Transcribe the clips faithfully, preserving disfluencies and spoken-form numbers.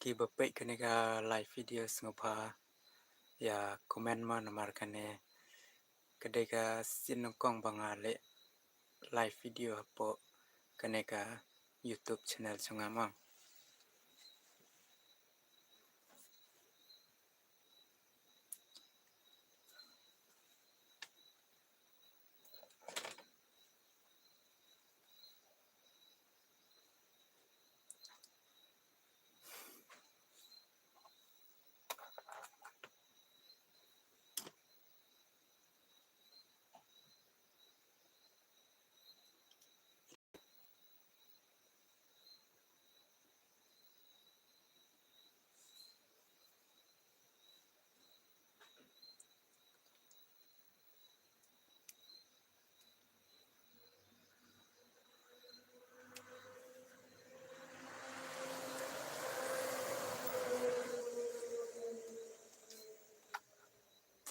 Ki ba peit kane ka live video sngewbha ïa comment ma, namar kane ka dei ka sien nyngkong ba nga leh live video hapoh kane ka YouTube channel jong nga ma.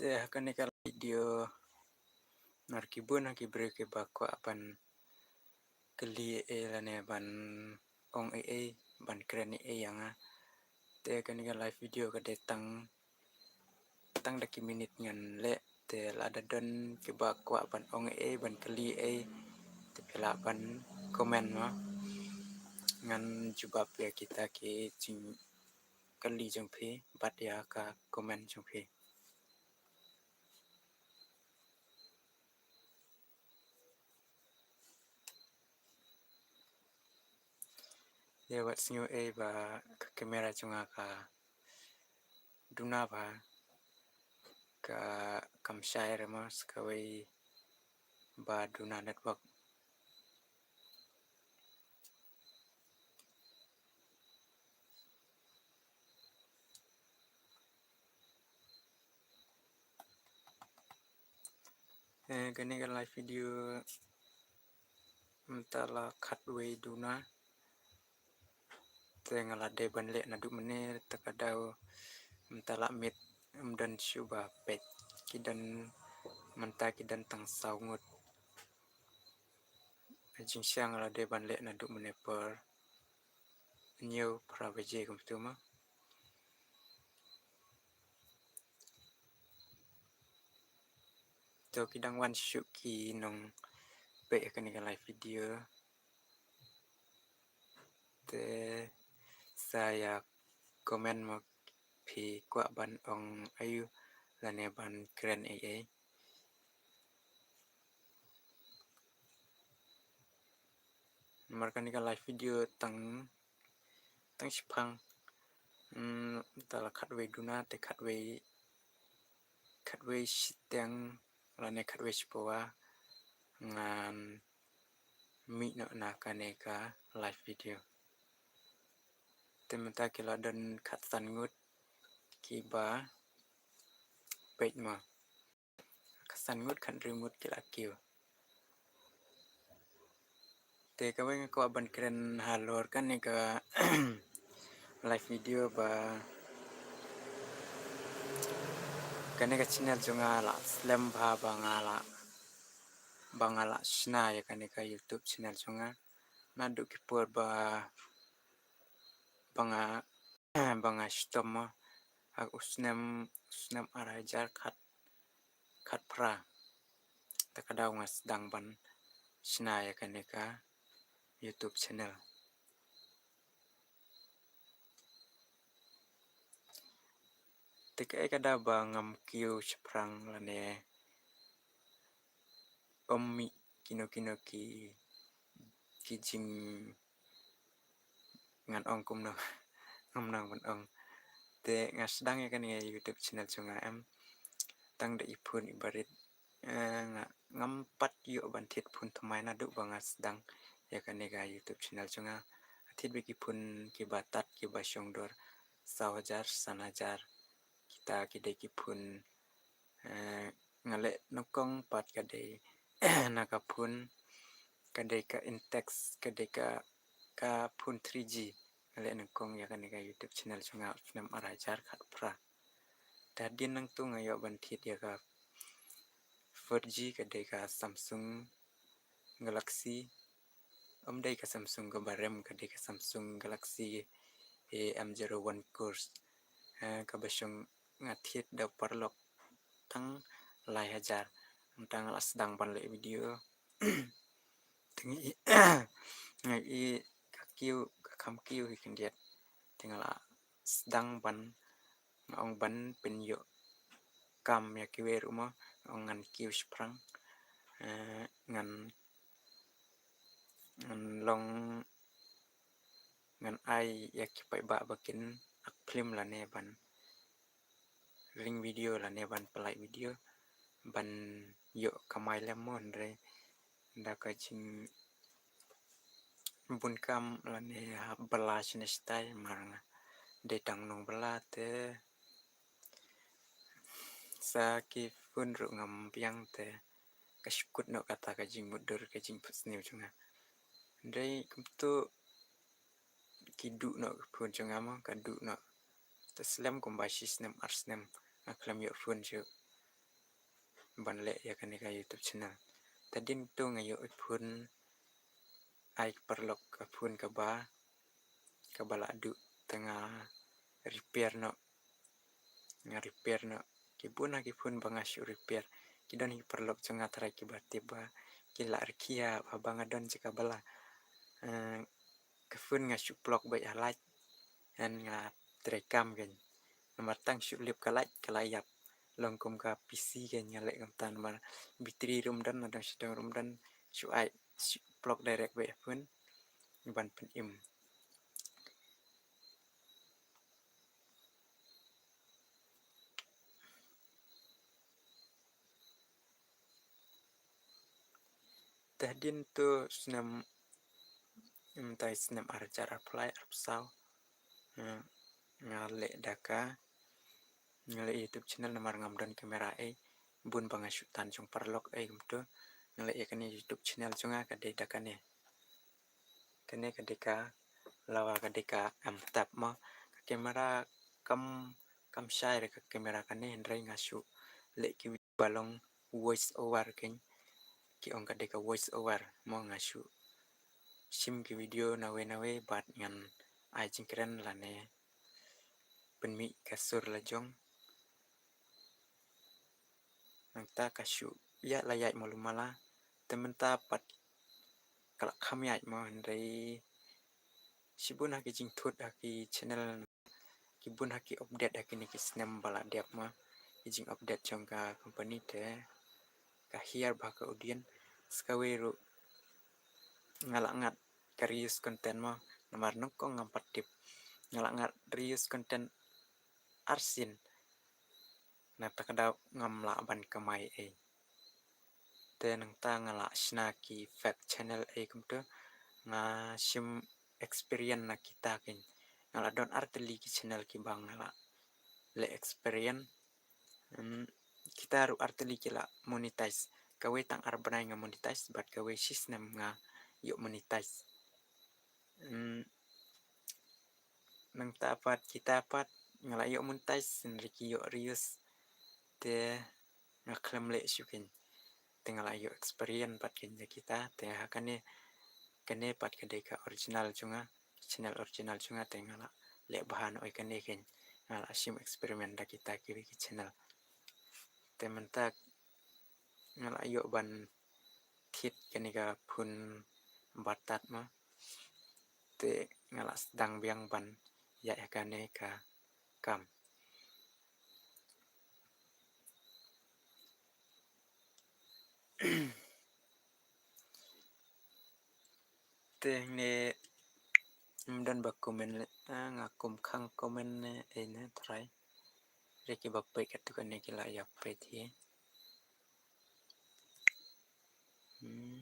Te ha kane ka video, nar ki bun ha ki briew ki ba kwah ban kylli ei ei lane ban ong ei ei, ban kren ei ei ïa nga. Te kane ka live video ka dei tang, tang da ki minit ngan leh, te lada don ki ba kwah ban ong ei ei, ban kylli ei ei, te phi lah ban comment ma. Ngan jubab ïa kita ki jingkylli jong phi bad ïa ka comment jong phi. Ïa wat sngew ei ba ka camera jong nga ka duna ba ka kam shai re ma, sa kawei ba duna network. Eh, kane ka live video mynta la khatwei duna. Te nga la dei ban leh naduh mynne, te ka daw mynta la miet, ym don shuh ba peit. Ki don mynta, ki don tang saw ngut. Jingshisha nga la dei ban leh naduh mynne por hynñiew phra baje kumtu ma. To ki dang wan shuh ki nongpeit ha kane ka live video. Te sa ïa comment ma, phi kwah ban ong aïu lane ban kren ei ei. Namar kane ka live video tang, tang shiphang. Hmm, mynta la khatwei duna, te khatwei, khatwei shiteng lane khatwei shipawa ngan mih noh na kane ka live video. Te mynta ki la don khatsan ngut ki ba peit ma. Khatsan ngut, khathynriew ngut ki la kiew. Te kawei nga kwah ban kren halor kane ka live video ba kane ka channel jong nga la slem bha ba nga la, ba nga la shna ïa kane ka YouTube channel jong nga. Naduh ki por ba, ba nga, ba nga shitom ma, ha u snem, u snem ar hajar khat, khatphra. Te ka daw nga sdang ban shna ïa kane ka YouTube channel. Te kaei ka daw ba ngam kiew shaphrang lane ym mih kino kino ki, ki jing, ngan ong kumno, ngam nang ban ong. Te nga sdang ïa kane ka YouTube channel jong nga em tang da i phone i barit. Eh, nga, ngam pat ïoh ban thied phone thymmai naduh ba nga sdang ïa kane ka YouTube channel jong nga. Nga thied beit ki phone ki ba tad, ki ba shong dor saw hajar, san hajar. Kita ki dei ki phone, eh, nga leh nyngkong pat ka dei na ka phone, ka dei ka Intex, ka dei ka, ka phone three G. Nga leh nyngkong ïa kane ka YouTube channel jong nga u snem ar hajar khatphra. Te hadien nangtu nga ïoh ban thied ïa ka four G, ka dei ka Samsung Galaxy. Ym dei ka Samsung kaba rem, ka dei ka Samsung Galaxy A M zero one course. Eh, kaba shong nga thied da paralok tang lai hajar. Tang la sdang ban leh video. Tang i, nga i ka kiew, ka kham kiew hi khyndiat. Tang la sdang ban, nga ong ban pynïoh kam ïa kiwei ruh mo, nga ong ngan kiew shaphrang. Eh, ngan, ngan long, ngan ai ïa ki paidbah ba kin act film lane ban ring video lane ban pynlait video ban ïoh kamai lem mo, hynrei da ka jingbun kam lane hap bylla shane shatai, mar nga dei tang nongbylla te sa ki phone ruh ngam biang te ka shu kut noh kata ka jingmutdur ka jingphohsniew jong nga. Hynrei kumto ki duh noh ka phone jong nga mo, ka duh noh. Te slem kumba shi snem ar snem nga khlem ïoh phone shuh ban leh ïa kane ka YouTube channel. Te hadien to nga ïoh phone, ai paralok ka phone kaba, kaba la duh, te nga repair noh. Nga repair noh. Ki bun ha ki phone ba nga shu repair. Ki don hi paralok jong nga trai kiba tip ba ki la rkhie ba, ba nga don jaka bylla. Eh, ka phone nga shu plug beit ha light. Ngan nga trei kam kein. Namar tang shu lip ka light ka la ïap. Long kum ka P C kein, nga leh kumta namar battery ruh ym don, nadong shadong ruh ym don, shu ai, shu plug direct beit ha phone ban pynim. Te hadien to snem, mynta snem ar hajar arphew lai arphew saw, eh, nga leh da ka, nga leh YouTube channel namar ngam don camera ei, bun ba nga shu tan jong paralok ei kumto. Nga leh ïa kane YouTube channel jong nga ka dei da kane. Kane ka dei ka, lawa ka dei ka M tab mo. Ka camera kam, kam shai re ka camera kane, hynrei nga shu leh ki video ba long voice over kein. Ki ong ka dei ka voice over mo, nga shu shim ki video nawei nawei bad ngan ai jingkren lane pynmih ka sur la jong. Nangta ka shu ïaid la ïaid malu mala. Te mynta pat ka la kham ïaid mo, hynrei shibun ha ki jingthut ha ki channel, ki bun ha ki update ha kine ki snem ba la dep mo. Ki jing update jong ka company te ka hiar bha ka audience. Sa kawei ruh nga la ngat ka reuse content mo, namar nyngkong ngam pat tip. Nga la ngat reuse content arsien. Nangta ka dei ngam lah ban kamai ei. Te nangta nga la shna ki fake channel ei kumto, nga shim experience na kita kein. Nga la don artylli ki channel kiba nga la leh experience. Hmm, kita ruh artylli ki la monetize. Kawei tang ar bnai nga monetize bad kawei shisnem nga ïoh monetize. Hmm, nangta pat kita pat nga la ïoh monetize, hynrei ki ïoh reuse. Te nga khlem leh shuh kein. Te nga la ïoh experience pat kein da kita. Te ha kane, kane pat ka dei ka original jong nga, channel original jong nga, te nga la leh bha noh ïa kane kein. Nga la shim experiment da kita kiwei ki channel. Te mynta nga la ïoh ban thied kane ka phone batat mo. Te nga la sdang biang ban ïaid ha kane ka kam. Te ne ym don ba comment leh, ah, nga kum khang comment ne, eh, ne trai. Re kiba peit katto katne ki la ïa peit hi. Hmm.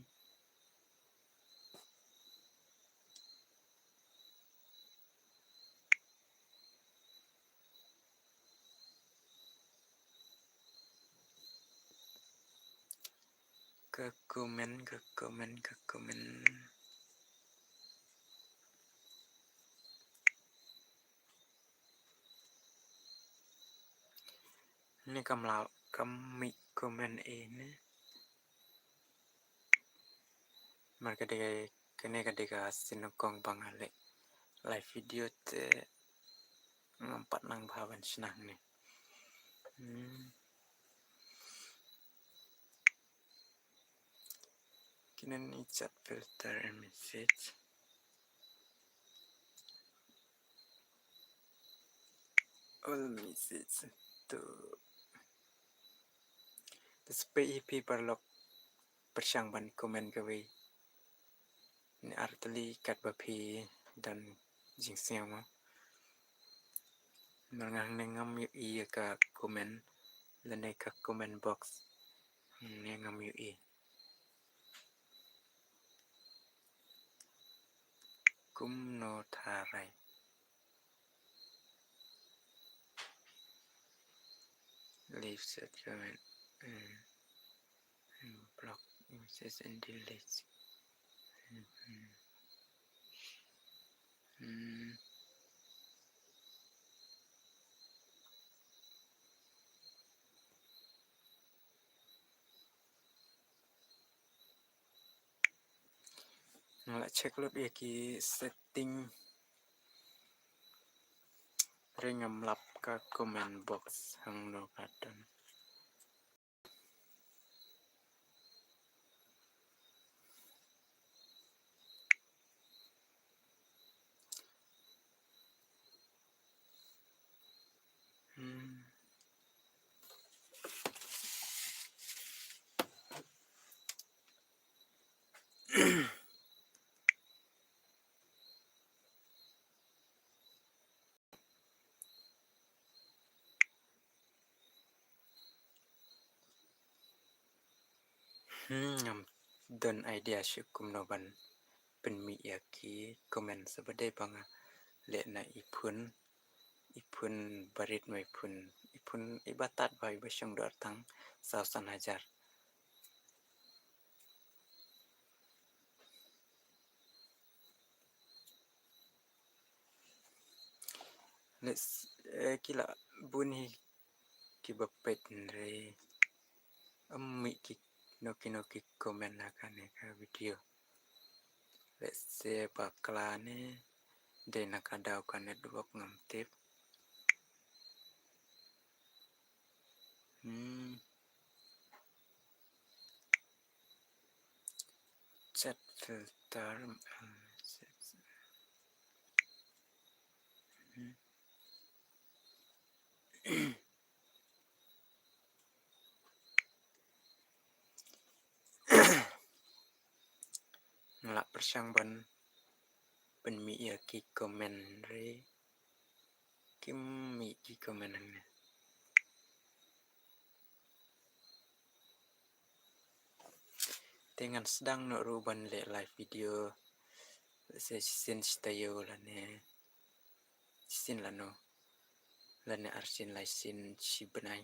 Ka comment, ka comment, ka comment. Ne kam la, kam mih comment ei ne. Mar ka dei, kane ka dei ka sien nyngkong ba nga leh live video te Ngam pat nang bha ban shna hangne. Hmm. Kine i chat filter and message. All message to. Te shu peit hi phi paralok pyrshang ban comment kawei ne ar tylli katba phi don jingsngew mo. Namar nga hangne ngam ïohi ïa ka comment lane ka comment box. Hangne ngam ïohi. Kumno tharai. Leave chat comment. Hmm. Hmm, block message and delete. Hmm, hmm. Hmm. Nga la check lut ïa ki setting. Hynrei ngam lap ka comment box hangno ka don. Hmm. Hmm, ngam don idea shuh kumno ban pynmih ïa ki comment sa ba dei ba nga leh na i phone, i phone barit ma i phone, i phone iba tad ba iba shong dor tang saw san hajar. Let's, eh, ki la bun hi kiba peit hynrei ym mih kino kino ki comment ha kane ka video. Let's say bakla ne dei na ka daw ka network ngam tip. Hmm. Chat filter. Hmm. Nga la pyrshang ban pynmih ïa ki comment hynrei kim mih ki comment hangne. Te ngan sdang noh ruh ban leh live video. Lehse shisien shi taïew lane shisien lano lane arsien laisien shi bnai.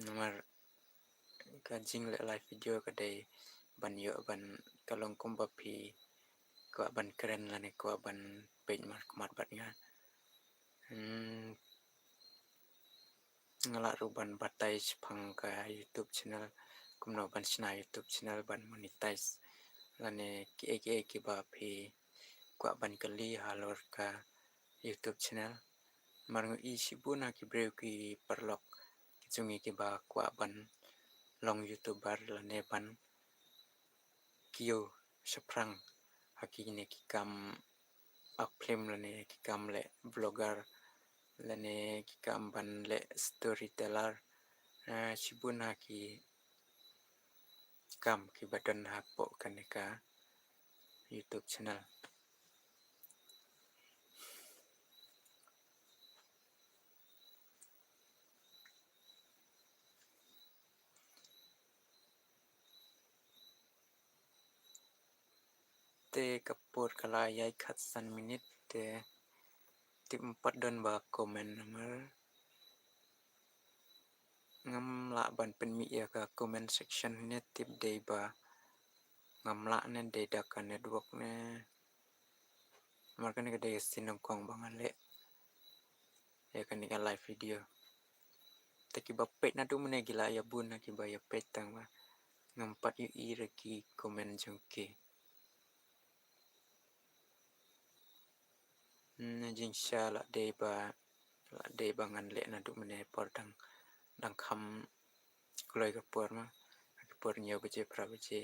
Namar ka jingleh live video ka dei ban ïoh ban ka long kumba phi kwah ban kren lane kwah ban peit markhmat bad nga. Hmm. Nga lah ruh ban batai shaphang ka YouTube channel, kumno ban shna YouTube channel ban monetize lane kiei kiei kiba phi kwah ban kylli halor ka YouTube channel. Namar nga i shibun ha ki briew ki paralok ki jong ngi kiba kwah ban long YouTuber lane ban kiew shaphrang ha kine ki kam act film lane ki kam leh vlogger lane ki kam ban leh storyteller. Ah, shibun ha ki kam kiba don hapoh kane ka YouTube channel. Te ka por ka la ïaid khatsan minit te tip ym pat don ba comment namar ngam lah ban pynmih ïa ka comment section ne tip dei ba ngam lah ne dei da ka network ne. Namar kane ka dei ka sien nyngkong ba nga leh ïa kane ka live video. Te kiba peit naduh mynne ki la ïa bun ha kiba ïa peit tang ba ngam pat ïohi ïa ki comment jong ki. Hmm, jingshisha la dei ba, la dei ba ngan leh naduh mynne por dang, dang kham kloi ka por ma. Ka por hynñiew baje, phra baje.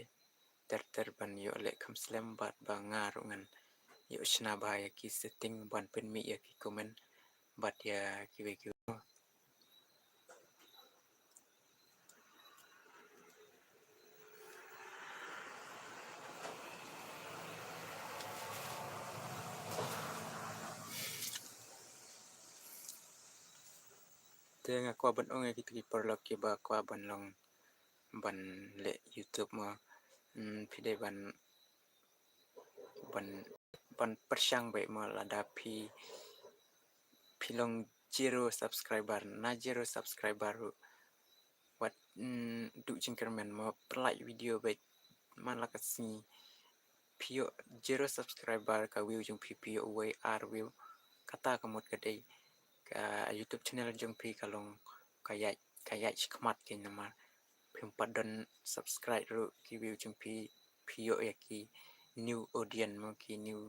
Ter ter ban ïoh leh kham slem bad ba nga ruh ngan ïoh shna bha ïa ki setting ban pynmih ïa ki comment bad ïa kiwei kiwei. Te nga kwah ban ong ïa kito ki paralok kiba kwah ban long ban leh YouTube mo. Hmm, phi dei ban, ban, ban pyrshang beit mo lada phi, phi long zero subscriber, na zero subscriber ruh wat, mm, duh jingkyrmen mo, pynlait video beit man la ka sngi. Phi ïoh zero subscriber ka view jong phi, phi ïoh wei ar view. Kata ka mut ka dei ka YouTube channel jong phi ka long ka ïaid, ka ïaid shakhmat kein namar phim pat don subscribe ruh ki view jong phi, phi ïoh ïa ki new audience mo, ki new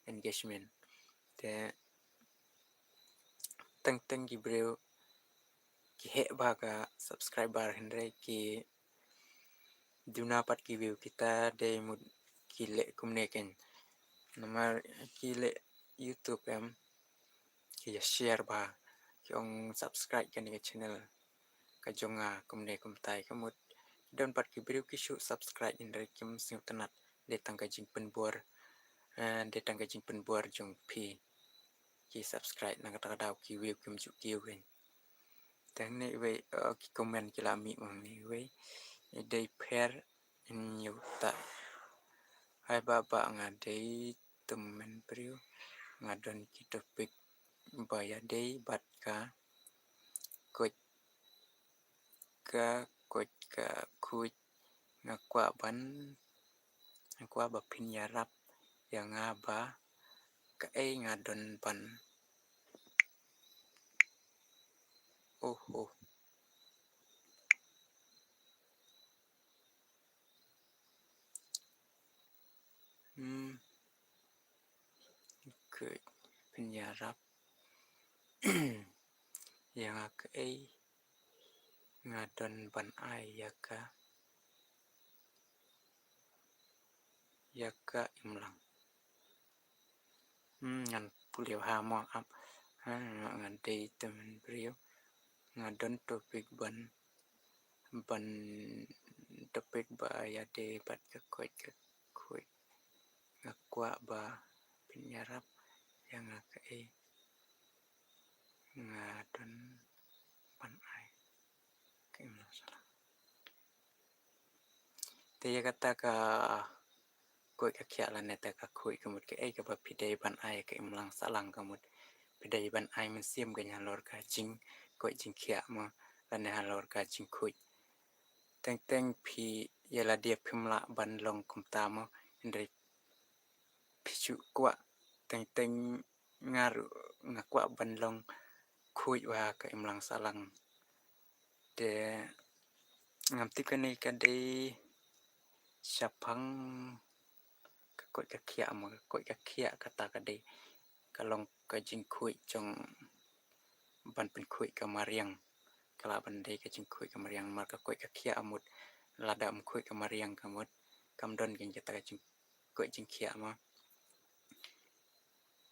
engagement. Te teng teng ki briew ki heh bha ka subscriber hynrei ki duna pat ki view, kita dei mut ki leh kumne kein. Namar ki leh YouTube em, ki ïa share bha, ki ong subscribe kane ka channel ka jong nga kumne kumtai, ka mut don pat ki briew ki shu subscribe hynrei kim sngewtynnat, dei tang ka jingpynbor, eh, dei tang ka jingpynbor jong phi ki subscribe, na kata ka daw ki view kim ju kiew kein. Te hangne iwei, eh, ki comment ki la mih ma hangne iwei. I dei pher in ïa uta. Hai bah bah, nga dei tymmen briew, nga don ki topic ba ïadei bad ka koit, ka koit ka khuid, nga kwah ban, nga kwah ba phin ïarap ïa nga ba kaei nga don ban. Oho. Hmm. Okay, phin ïarap ïa nga kaei nga don ban ai ïa ka, ïa ka imlang. Hmm, ngan pule bha mo ap. Ha, nga dei tymmen briew, nga don topic ban, ban topic ba ïadei bad ka koit ka khuid. Nga kwah ba phin ïarap ïa nga kaei nga don ban ai ka imlang sahlang. Te ïa kata ka koit ka khiah lane te ka khuid ka mut kaei kaba phi dei ban ai ka imlang sahlang ka mut phi dei ban ai mynsiem ka halor ka jingkoit jingkhiah mo lane halor ka jingkhuid. Teng teng phi ïa lade phim lah ban long kumta mo, hynrei phi shu kwah, teng teng nga ruh nga kwah ban long khuid bha ka imlang sahlang. Te ngam tip kane ka dei shaphang ka koit ka khiah mo, ka koit ka khiah kata ka dei ka long ka jingkhuid jong ban pynkhuid ka mariang. Ka lah ban dei ka jingkhuid ka mariang, namar ka koit ka khiah mut lada ym khuid ka mariang ka mut kam don kein kata ka jingkhuid jingkhiah mo.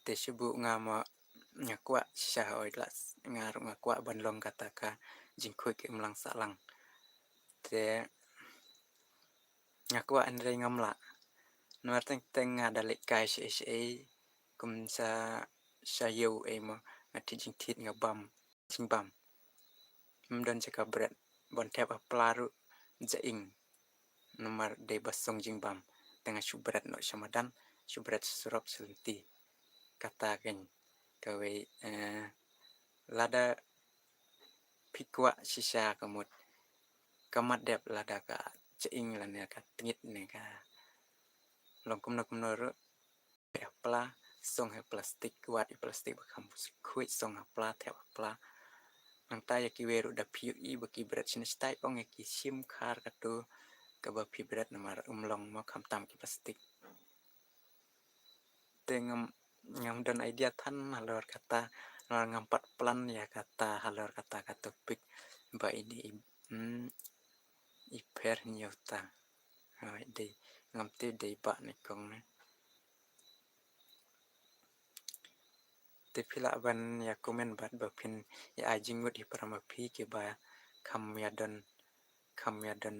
Te shu buh nga mo, nga kwah shisha, oi la nga ruh nga kwah ban long kata ka jingkhuid ka imlang sahlang. Te nga kwah hynrei ngam lah. Namar teng teng nga da leit kai shaei shaei kum sa sha ïew ei mo, nga thied jingthied nga bam jingbam. Ym don sha ka bret, ban thep ha pla ruh jaing. Namar dei ba song jingbam. Te nga shu bret noh sha madan, shu bret sha surok sha lynti. Kata kein kawei, eh, lada phi kwah shisha ka mut ka mat dep lada ka jaing lane ka tngit ne ka long kumno kumno ruh, thep ha pla, song ha plastik, wad ïa plastik ba kham khuid, song ha pla, thep ha pla. Nangta ïa kiwei ruh da phi ïohi ba ki bret shane shatai, ong ïa ki shim khar kato kaba phi bret namar ym long mo, khamtam ki plastik. Te ngam, Ngam don idea than halor kata, halor ngam pat plan ïa kata, halor kata ka topic ba ine i, hmm, i pher hynñiew ta. Hooid, dei, ngam tip dei ba ne kong ne. Te phi lah ban ïa comment bad ba phin ïa ai jingmut ïa para ma phi kiba kham ïa don, kham ïa don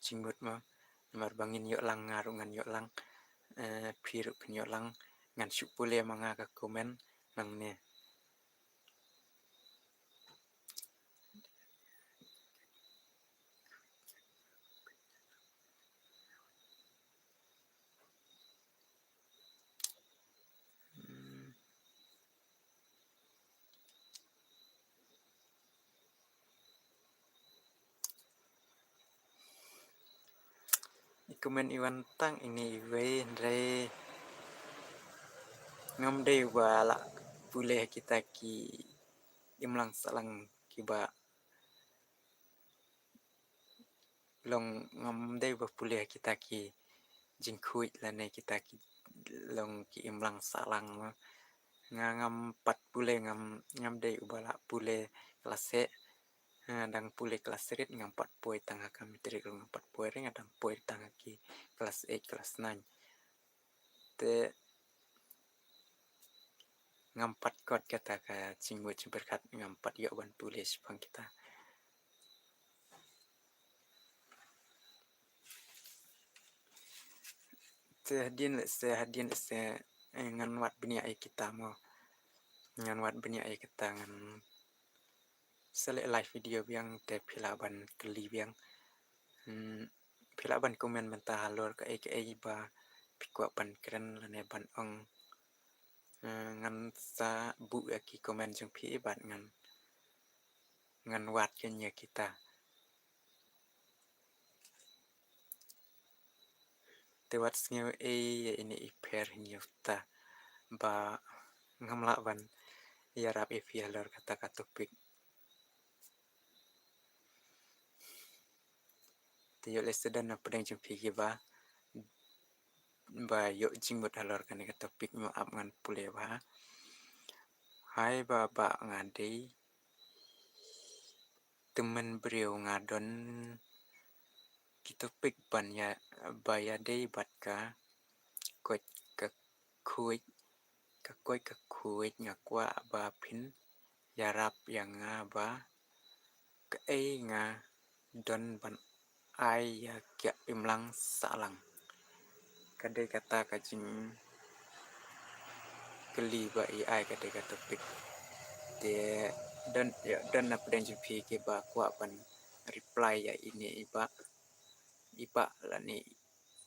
jingmut mo. Namar ba ngin ïoh lang, nga ruh ngan ïoh lang, eh, phi ruh phin ïoh lang, ngan shu pule ma nga ka comment nangne. Hmm. I comment i wan tang ine iwei, hynrei ngam dei ba lah pule kita ki imlang sahlang kiba long, ngam dei ba pule kita ki jingkhuid lane kita ki long ki imlang sahlang mo. Nga ngam pat pule, ngam, ngam dei uba lah pule klas eh. Nga dang pule klas rit, ngam pat poi tang ha ka matric ruh ngam pat poi re, nga dang poi tang ha ki klas eight, klas nine. Te ngam pat kot kata ka jingmut jingpyrkhat, ngam pat ïoh ban pule shaphang kita. Te hadien lehse, hadien lehse, eh, ngan wad bniah ïa kita mo. Ngan wad bniah ïa kita, ngan sa leh live video biang te phi lah ban kylli biang. Hmm, phi lah ban comment mynta halor kaei kaei ba phi kwah ban kren lane ban ong. Eh, ngan sa buh ïa ki comment jong phi bad ngan, ngan wad keiñ ïa kita. Te wat sngew ei ïa ine i pher hynñiew ta ba ngam lah ban ïarap ïa phi halor kata ka topic. Te ïoh lehse don na pdeng jong phi kiba, ba ïoh jingmut halor kane ka topic mo, ap ngan pule bha. Hai ba, ba nga dei tymmen briew, nga don ki topic ban ïa, ba ïadei bad ka koit ka khuid, ka koit ka khuid, nga kwah ba phin ïarap ïa nga ba kaei nga don ban ai ïa ka imlang sahlang. Ka dei kata ka jingkylli ba i ai, ka dei ka topic. Te don, ïa, don na pdeng jong phi kiba kwah ban reply ïa ine i bah, i bah lane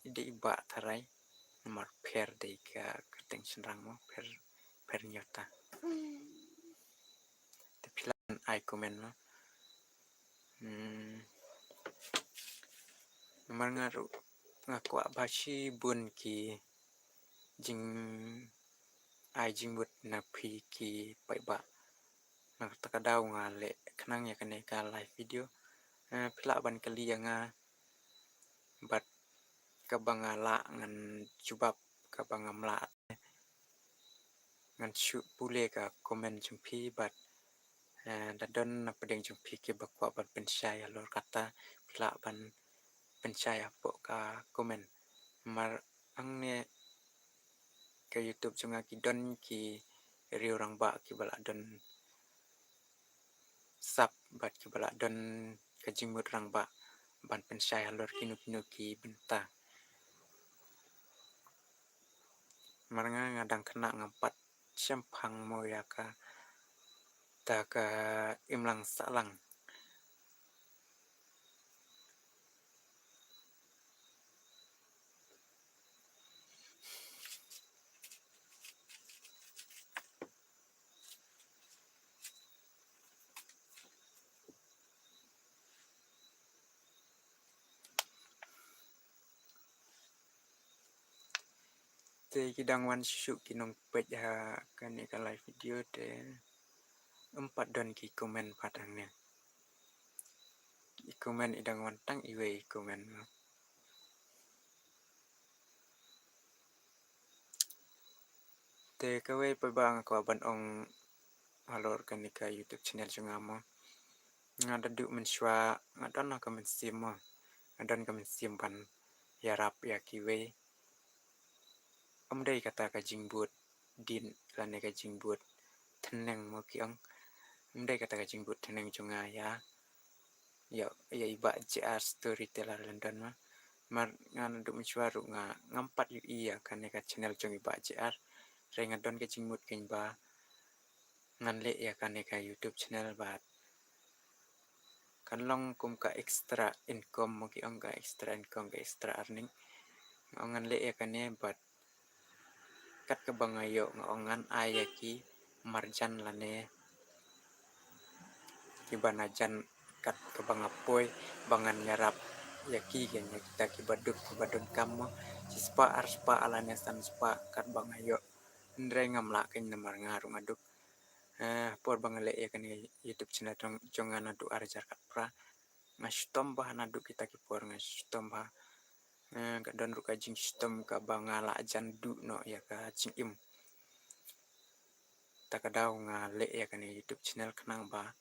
i dei i bah tharai. Namar pher dei ka kyrteng shynrang mo, pher, pher hynñiew ta. Te phi lah ban ai comment mo. Hmm. Namar nga ruh nga kwah ba shibun ki jing, ai jingmut na phi ki paidbah. Na kata ka daw nga leh khnang ïa kane ka live video. Eh, phi lah ban kylli ïa nga bad kaba nga lah ngan jubab, kaba ngam lah ngan shu pule ka comment jong phi bad, eh, da don na pdeng jong phi kiba kwah ban pynshai halor kata, phi lah ban pynshai hapoh ka comment. Namar hangne ka YouTube jong nga ki don ki riew rangbah kiba lah don sap bad kiba lah don ka jingmut rangbah ban pynshai halor kino kino ki bynta. Namar nga nga dang khynnah, ngam pat shemphang mo ïa kata ka imlang sahlang. Te ki dang wan shuh ki nongpeit ha kane ka live video te ym pat don ki comment pat hangne. I comment i dang wan tang iwei i comment. Te Te kawei pat ba nga kwah ban ong halor kane ka YouTube channel jong nga mo. Nga da duh mynshuwa, nga don ka mynsiem mo. Nga don ka mynsiem ban ïarap ïa kiwei. Ym dei kata ka jingbud dien lane ka jingbud tneng mo ki ong. Ym dei kata ka jingbud tneng jong nga ïa, ïa, ïa i Bah J R Storyteller London mo. Namar nga na duh mynshuwa ruh nga ngam pat ïohi ïa kane ka channel jong i Bah J R. Hynrei nga don ka jingmut keiñ ba ngan leh ïa kane ka YouTube channel bad kan long kum ka extra income mo ki ong, ka extra income, ka extra earning. Nga ong ngan leh ïa kane bad kat kaba nga ïoh nga ong ngan ai ïa ki marjan lane kiba na jan kat kaba nga poi ba ngan ïarap ïa ki, ïa kita kiba duk kiba donkam mo. Shispah arspah lane san spah kat ba nga ïoh. Hynrei ngam lah keiñ namar nga ruh nga duk. Eh, por ba nga leh ïa kane YouTube channel jong, jong nga naduh ar hajar khatphra, nga shitom bha naduh kita ki por, nga shitom bha. Eh, ka don ruh ka jingshitom kaba nga lah jan duh noh ïa ka jingim. Ta ka daw nga leh ïa kane YouTube channel khnang ba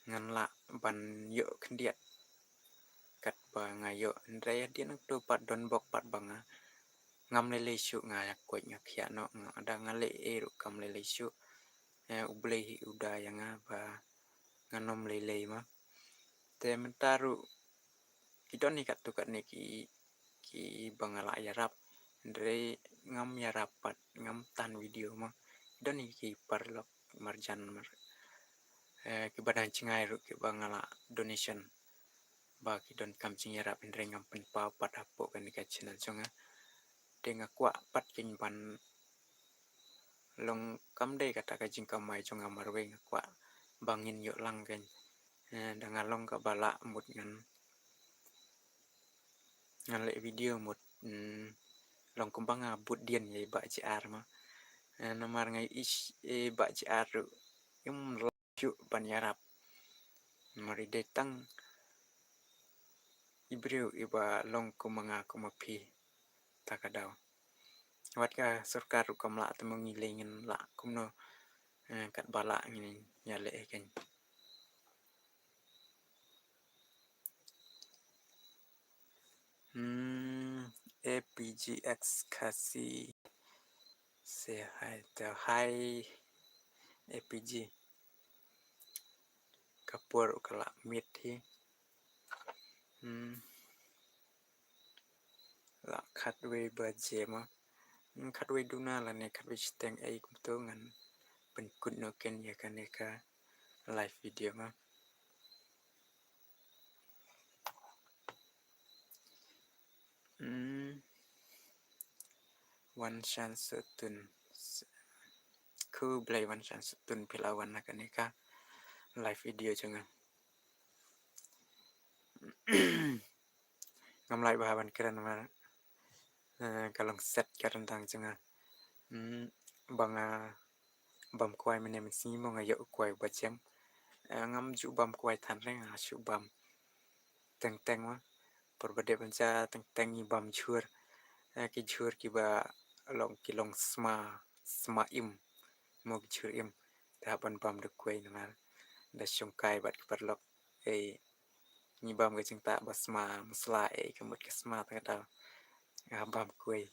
ngan lah ban ïoh khyndiat kat ba nga ïoh. Hynrei hadien nangto pat don bok pat ba nga ngam lei lei shuh, nga ïa koit nga khiah noh, nga da nga leh ei ruh kam lei lei shuh. Eh, U Blei hi u da ïa nga ba ngan ym lei lei mo. Te mynta ruh ki don hi katto katne ki, kiba nga lah ïarap, hynrei ngam ïarap pat, ngam tan video mo. Ki don hi ki paralok marjan mar, eh, kiba dang jngai ruh kiba nga lah donation ba ki donkam jingïarap, hynrei ngam pynpaw pat hapoh kane ka channel jong nga. Te nga kwah pat keiñ ban long kam dei kata ka jingkamai jong nga marwei, nga kwah ba ngin ïoh lang keiñ. Eh, da nga long kaba lah mut ngan, ngan leh video mut, mm, long kumba nga bud dien ïa i Bah J R mo. Eh, namar nga ïohi i Bah J R ruh im lah shuh ban ïarap. Namar i dei tang i briew iba long kum ma nga kum ma phi ta ka daw. Wat ka sorkar ruh kam lah, te ma ngi lei ngin lah kumno, eh, katba lah ngin ïaleh hi keiñ. Hmm, A P G X Khasi. Say hi to, hi, A P G. Ka por u ka la miet hi. Hmm. La khatwei baje mo. Hmm, khatwei duna lane khatwei shiteng ei kumto ngan pynkut noh keiñ ïa kane ka live video mo. Hmm. Wan Shan Sutun. Khublei Wan Shan Sutun, phi la wan na kane ka live video jong nga. Ngam lah bha ban kren namar, eh, ka long set ka ryndang jong nga. Hmm, ba nga bam kwai mynne mynsngi mo nga ïoh kwai ba jeng. Eh, ngam ju bam kwai than re, nga shu bam teng teng mo. Por ba dep ban ja teng teng ngi bam jhur. Eh, ki jhur kiba long, ki long sma, sma im. Mo ki jhur im. Te hap ban bam da kwai namar da shongkai bad ki paralok. Ei, ngi bam ka jingtah ba sma, masala ei, ka mut ka sma ta ka daw. Nga bam kwai.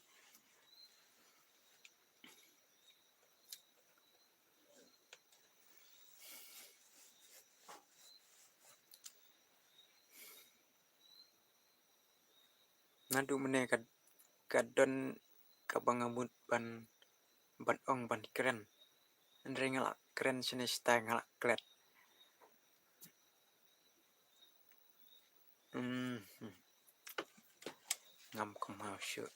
Naduh mynne ka, ka don kaba nga mut ban, ban ong ban kren. Hynrei nga la kren shane shatai nga la klet. Hmm. Ngam kynmaw shuh.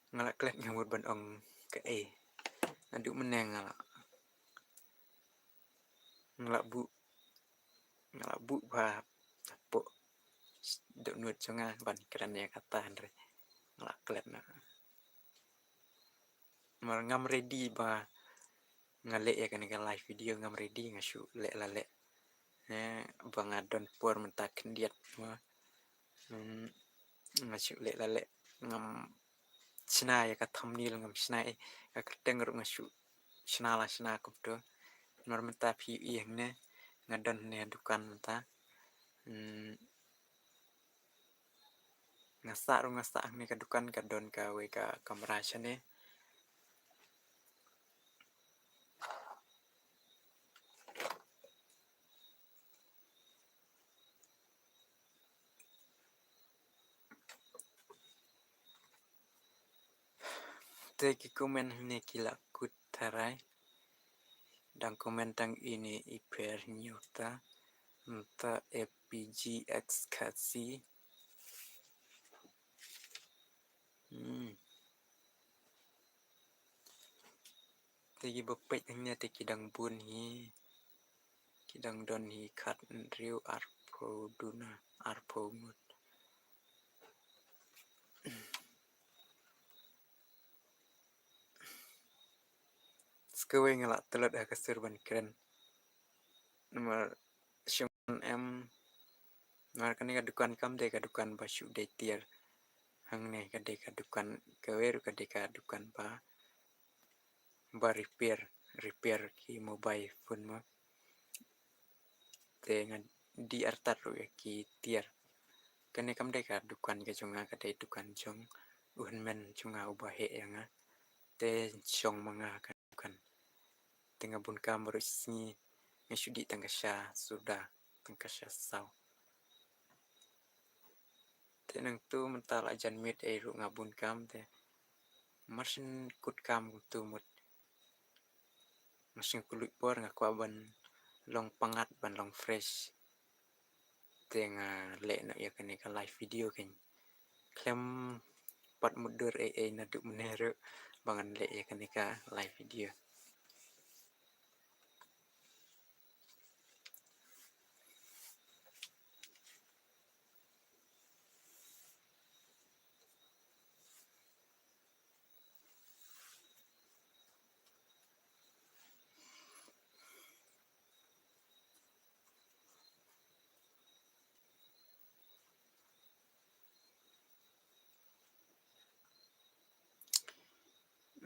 Nga la klet nga mut ban ong kaei. Naduh mynne nga la, nga la buh, nga la buh bha hapoh dohnud jong nga ban kren ïa kata hynrei Nga la klet na. Namar ngam ready ba nga leh ïa kane ka live video, ngam ready, nga shu leh la leh. Eh, ba nga don por mynta khyndiat ma. Hmm, nga shu leh la leh, ngam shna ïa ka thumbnail, ngam shna ïa ka kyrteng ruh, nga shu shna la shna kumto. Namar mynta phi ïohi hangne nga don hangne ha dukan mynta. Hmm, nga sah ruh nga sah hangne ka dukan, ka don kawei ka kamra shane. Te ki comment hangne ki la kut tharai. Dang comment tang ine i pher hynñiew ta. Mynta F P G X Khasi. Hmm. Te kiba peit hangne te ki dang bun hi. Ki dang don hi khathynriew, arphew duna, arphew ngut. Sa kawei nga la tlot ha ka sur ban kren. Namar shong em. Namar kane ka dukan kam dei ka dukan ba shu dei tiar. Hangne ka dei ka dukan, kawei ruh ka dei ka dukan ba, ba repair, repair ki mobile phone mo. Te nga dei artat ruh ïa ki tiar. Kane kam dei ka dukan ka jong nga, ka dei dukan jong u hynmen jong nga uba heh ïa nga. Te shong ma nga ha ka dukan. Te nga bun kam baroh shi sngi, nga shu dih tang ka sha suda, tang ka sha saw. Te nangtu mynta la jan miet ei ruh nga bun kam te. Mar shu kut kam kumtu mut. Mar shu kylluid por nga kwah ban long pyngngad, ban long fresh. Te nga leh noh ïa kane ka live video kein. Khlem pat mutdur ei ei naduh mynne ruh ba ngan leh ïa kane ka live video.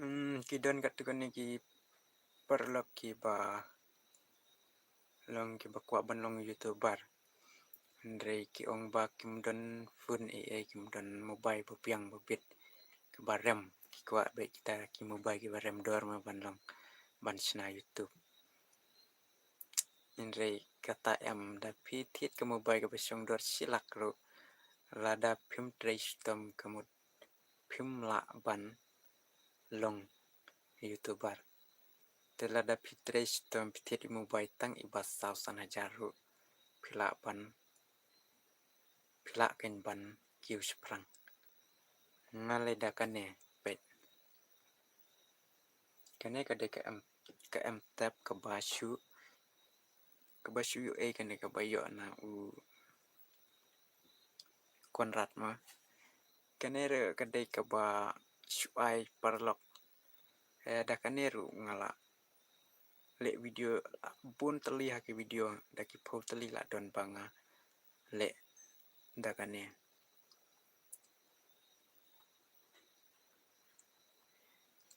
Hmm, ki don katto katne ki paralok kiba long, kiba kwah ban long YouTuber. Hynrei ki ong ba kim don phone ei ei, kim don mobile ba biang ba bit kaba rem. Ki kwah beit kita ki mobile kiba rem dor mo ban long, ban shna YouTube. Hynrei kata em, da phi thied ka mobile kaba shong dor shi lak ruh, lada phim trei shitom ka mut phim lah ban long YouTuber. Te lada phi trei shitom, phi thied i mobile tang iba saw san hajar ruh, phi lah ban, phi lah kein ban kiew shaphrang. Nga leh da kane peit. Kane ka dei ka M, ka M tab kaba shu, kaba shu ïoh ei, kane kaba ïoh na u Conrad ma. Kane ruh ka dei kaba shu ai paralok. Eh, da kane ruh nga la leh video bun tylli ha ki video, da ki phew tylli la don ba nga leh da kane.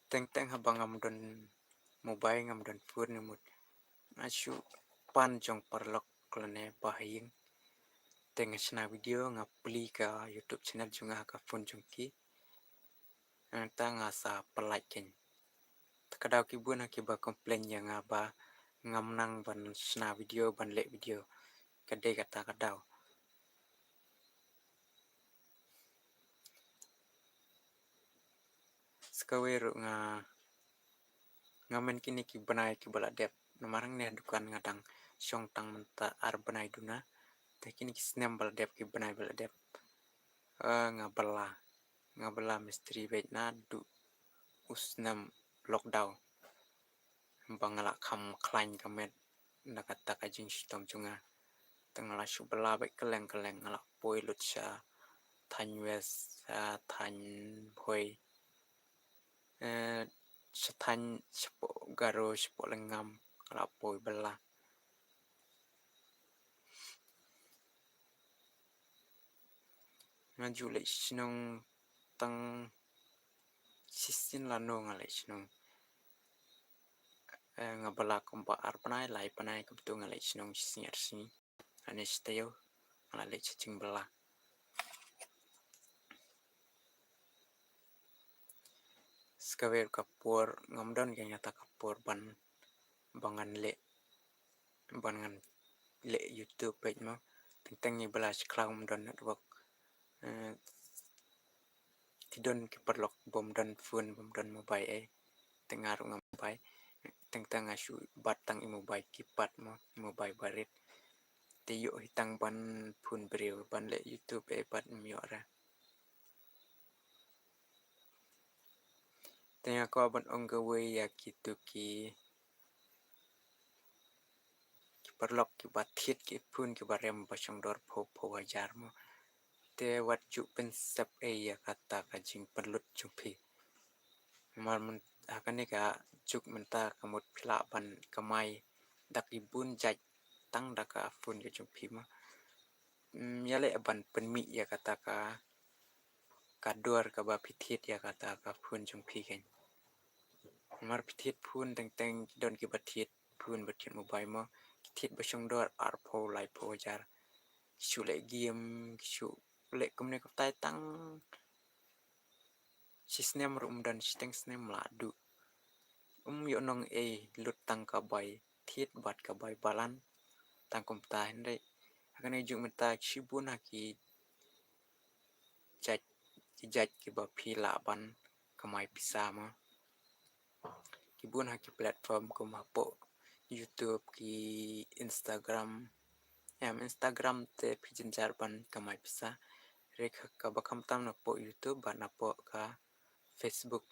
Teng teng haba ngam don mobile, ngam don phone ne mut, nga shu pan jong paralok lane ba ha ïing. Te nga shna video, nga plie ka YouTube channel jong nga ha ka phone jong ki. Nangta nga sa pynlait kein. Te ka daw ki bun ha kiba complain ïa nga ba ngam nang ban shna video, ban leh video. Ka dei kata ka daw. Sa kawei ruh nga, nga mut kine ki bnai kiba la dep. Namar hangne ha dukan nga dang shong tang mynta ar bnai duna. Te kine ki snem ba la dep, ki bnai ba la dep, eh, nga bylla, nga bylla mistri beit naduh u snem lockdown. Ba nga la kham khlaiñ ka met na kata ka jingshitom jong nga. Te nga la shu bylla beit kylleng kylleng, nga la poi lut sha thaiñ West, ah, thaiñ Bhoi, eh, sha thaiñ shapoh Garo, shapoh Lyngngam, nga la poi bylla. Nga ju leit shnong tang shisien lano nga leit shnong. Eh, nga bylla kumba ar bnai, lai bnai kumto nga leit shnong shisien ar sngi. Ani shi taïew nga la leit sha jingbylla. Sa kawei ka por ngam don kata ka por ban, ba ngan leh, ban ngan leh YouTube page mo. Teng teng ngi bylla shi khlaw ngam don network. Eh, ki don ki paralok bym don phone, bym don mobile ei. Te nga ruh ngam mobile. Teng teng nga shu bat tang i mobile keypad mo, i mobile barit. Te ïoh hi tang ban phone briew, ban leh YouTube ei pat ym ïoh re. Te nga kwah ban ong kawei ïa kitu ki, ki paralok kiba thied ki phone kiba rem ba shong dor phew phew hajar mo. Te wat ju pynsep ei ïa kata ka jingpynlut jong phi. Namar myn-, ha kane ka juk mynta ka mut phi lah ban kamai da ki bun jait tang da ka phone ka jong phi mo. Mm, ïaleh ban pynmih ïa kata ka, ka dor kaba phi thied ïa kata ka phone jong phi keiñ. Namar phi thied phone teng teng, don kiba thied phone, ba thied mobile mo, ki thied ba shong dor ar phew lai phew hajar. Ki shu leh game, ki shu leh kumne kumtai tang shi snem ruh ym don, shiteng snem la duh. Ym ïoh nong ei, lut tang ka bai thied bad ka bai balan tang kumta. Hynrei ha kane juk mynta shibun ha ki jait, ki jait kiba phi lah ban kamai pisa mo. Ki bun ha ki platform kum hapoh YouTube, ki Instagram. Em, Instagram te phi jynjar ban kamai pisa. Re ka, kaba khamtam napoh YouTube bad napoh ka Facebook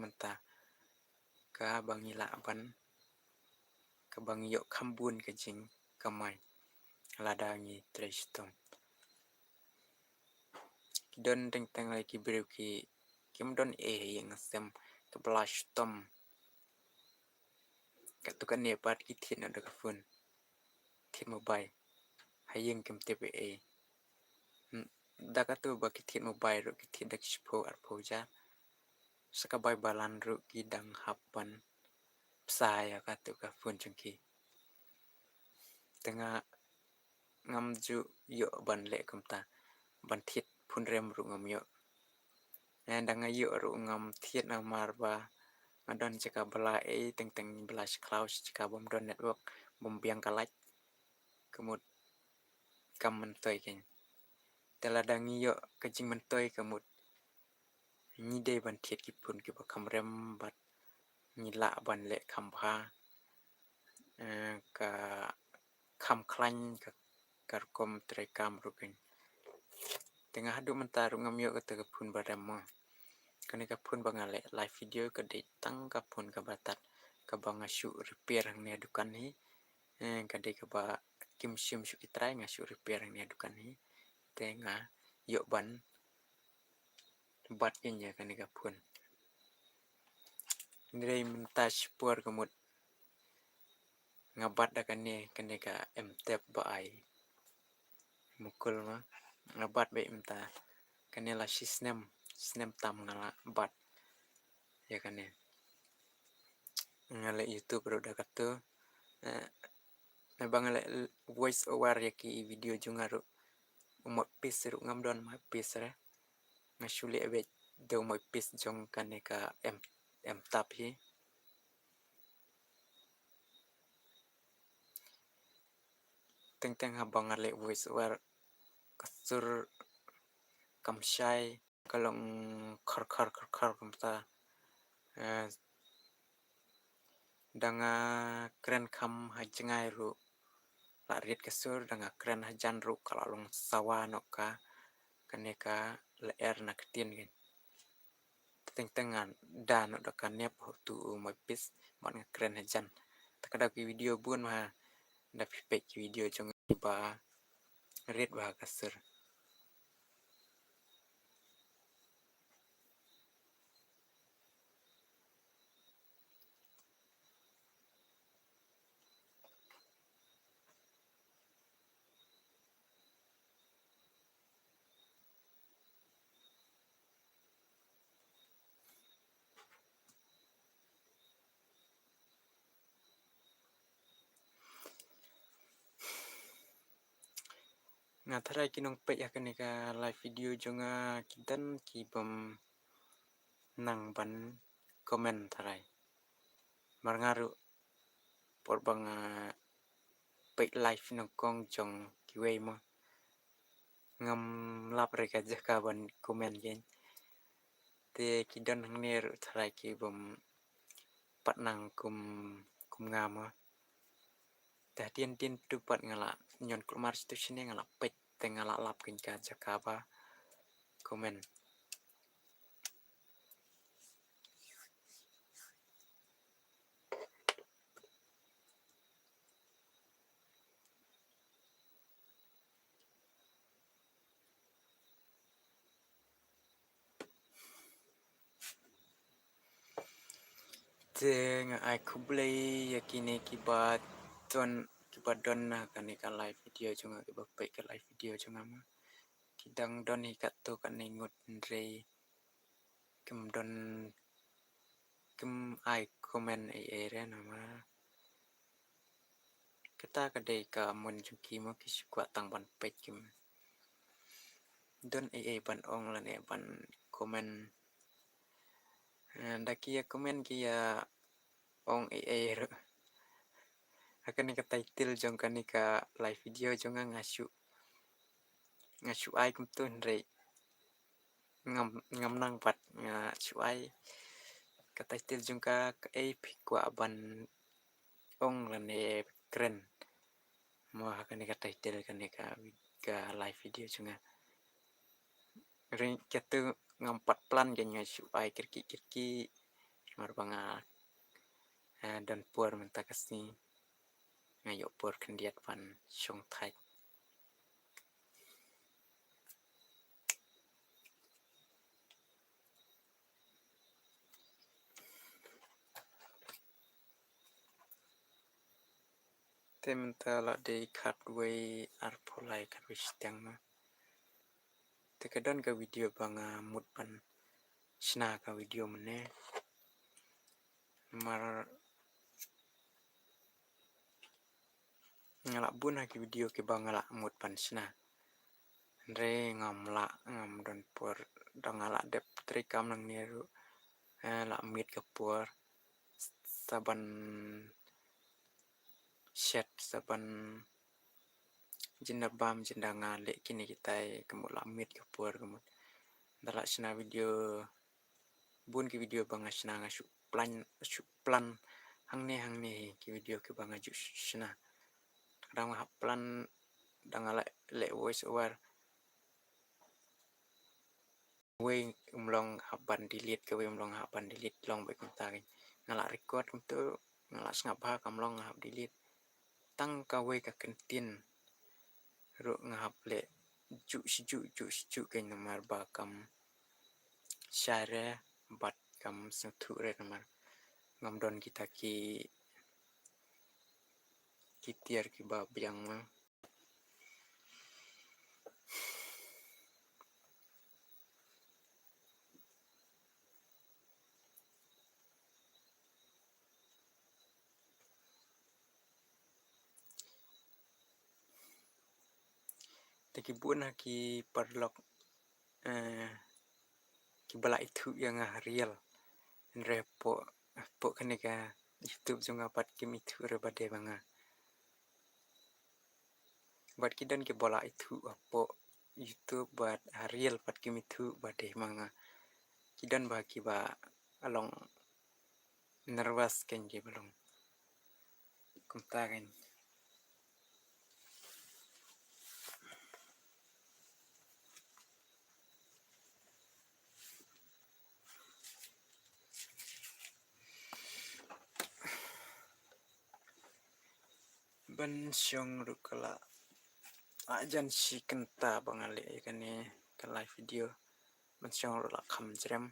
mynta. Kaba ngi lah ban, kaba ngi ïoh kham bun ka jingkamai lada ngi trei shitom. Ki don teng teng lei ki briew ki, kim don ei ha ïing ha sem, ka bylla shitom. Katto katne pat ki thied noh da ka phone, thied mobile. Ha ïing kim tip ei ei. Hmm, da katto ba ki thied mobile ruh ki thied da ki shiphew arphew hajar. Sa ka bai balan ruh ki dang hap ban pisa ïa katto ka phone jong ki. Te nga ngam ju ïoh ban leh kumta, ban thied phone rem ruh ngam ïoh. Eh, da nga ïoh ruh ngam thied namar ba nga don jaka bylla ei, teng teng bylla shi khlaw shi jaka bym don network, bym biang ka light. Ka mut kam myntoi keiñ. Te lada ngi ïoh ka jingmyntoi ka mut ngi dei ban thied ki phone kiba kham rem bad ngi lah ban leh kham bha, eh, ka kham khlaiñ ka, ka rukom trei kam ruh keiñ. Te nga haduh mynta ruh ngam ïoh kata ka phone ba rem mo. Kane ka phone ba nga leh live video ka dei tang ka phone kaba tad, kaba nga shu repair hangne ha dukan hi. Eh, ka dei kaba kim shim shuh ki trai, nga shu repair hangne ha dukan hi. Te nga ïoh ban bat keiñ ïa kane ka phone. Hynrei mynta shipor ka mut nga bat da kane, kane ka M Tab ba ai Mukul ma. Nga bat beit mynta. Kane la shi snem, snem tam nga la bat ïa kane. Nga leh YouTube ruh da kato. Eh, naba nga leh voice over ïa ki video jong nga ruh, u mike piece ruh ngam don mike piece re. Nga shu leh beit da u mike piece jong kane ka M, M Tab hi. Teng teng haba nga leh voice over, ka sur kam shai, ka long khar khar khar khar kumta. Eh, da nga kren kham ha jngai ruh la rit ka sur, da nga kren hajan ruh ka la long sawa noh ka, kane ka lyer na ktien keiñ. Teng teng nga da noh da ka nep ha utu u mike piece bad nga kren hajan. Te ka dei ki video bun bha, da phi peit ki video jong nga ba rit bha ka sur. Nga tharai ki nongpeit ha kane ka live video jong nga ki don ki bym nang ban comment tharai. Mar nga ruh por ba nga peit live nyngkong jong kiwei mo, ngam lap re ka jaka ban comment kein. Te ki don hangne ruh tharai ki bym pat nang kum, kum nga mo. Te hadien dien tu pat nga la ñion kulmar tu shane nga la peit te nga la lap kein ka jaka ba comment. Te nga ai khublei ïa kine kiba don, kiba don ha kane ka live video jong nga, kiba peit ka live video jong nga ma. Ki dang don hi katto katne ngut hynrei kim don, kim ai comment ei ei re namar kata ka dei ka mon jong ki mo, ki shu kwah tang ban peit, kim don ei ei ban ong lane ban comment. Eh, da ki ïa comment ki ïa ong ei ei ruh. Ha kane ka title jong kane ka live video jong nga, nga shu, nga shu ai kumtu hynrei ngam, ngam nang pat, nga shu ai ka title jong ka, kaei phi kwah ban ong lane kren mo ha kane ka title kane ka, ka live video jong nga. Ring katu ngam pat plan kein, nga shu ai kyrkieh kyrkieh namar ba nga, eh, don por mynta ka sngi, nga ïoh por khyndiat ban shongthait. Te mynta la dei khatwei arphew lai, khatwei shiteng ma. Te ka don ka video ba nga mut ban shna ka video mynne. Namar nga la bun ha ki video kiba nga la mut ban shna. Hynrei ngam lah, ngam don por, da nga la dep treikam nangne ruh, eh, la miet ka por sa ban shet, sa ban jin da bam, jin da nga leh kine kitai, ka mut la miet ka por, ka mut da la shna video, bun ki video ba nga shna nga shu plan, shu plan hangne hangne hi ki video kiba nga ju shna. Ka dang hap plan da nga la leh voice over. Wei um long hap ban delete, kawei um long hap ban delete, long beit kumta kein. Nga la record kumtu, nga la sngap bha kam long nga hap delete. Tang kawei ka kyntien ruh nga hap leh juh shi juh, juh shi juh kein namar ba kam shai re bad kam sngewthuh re namar ngam don kita ki, ki tiar kiba biang ma. Te ki bun ha ki paralok, eh, kiba la ithuh ïa nga ha reel. Hynrei hapoh, hapoh kane ka YouTube jong nga pat kim ithuh re ba dei ma nga. Bad ki don kiba la ithuh hapoh YouTube bad ha reel pat kim ithuh ba dei ma nga. Ki don ba kiba long nervous kein kiba long. Kumta kein. Ban shong ruh ka la, ah, jan shi kynta ba nga leh ïa kane ka live video. Ban shong ruh la kham jrem.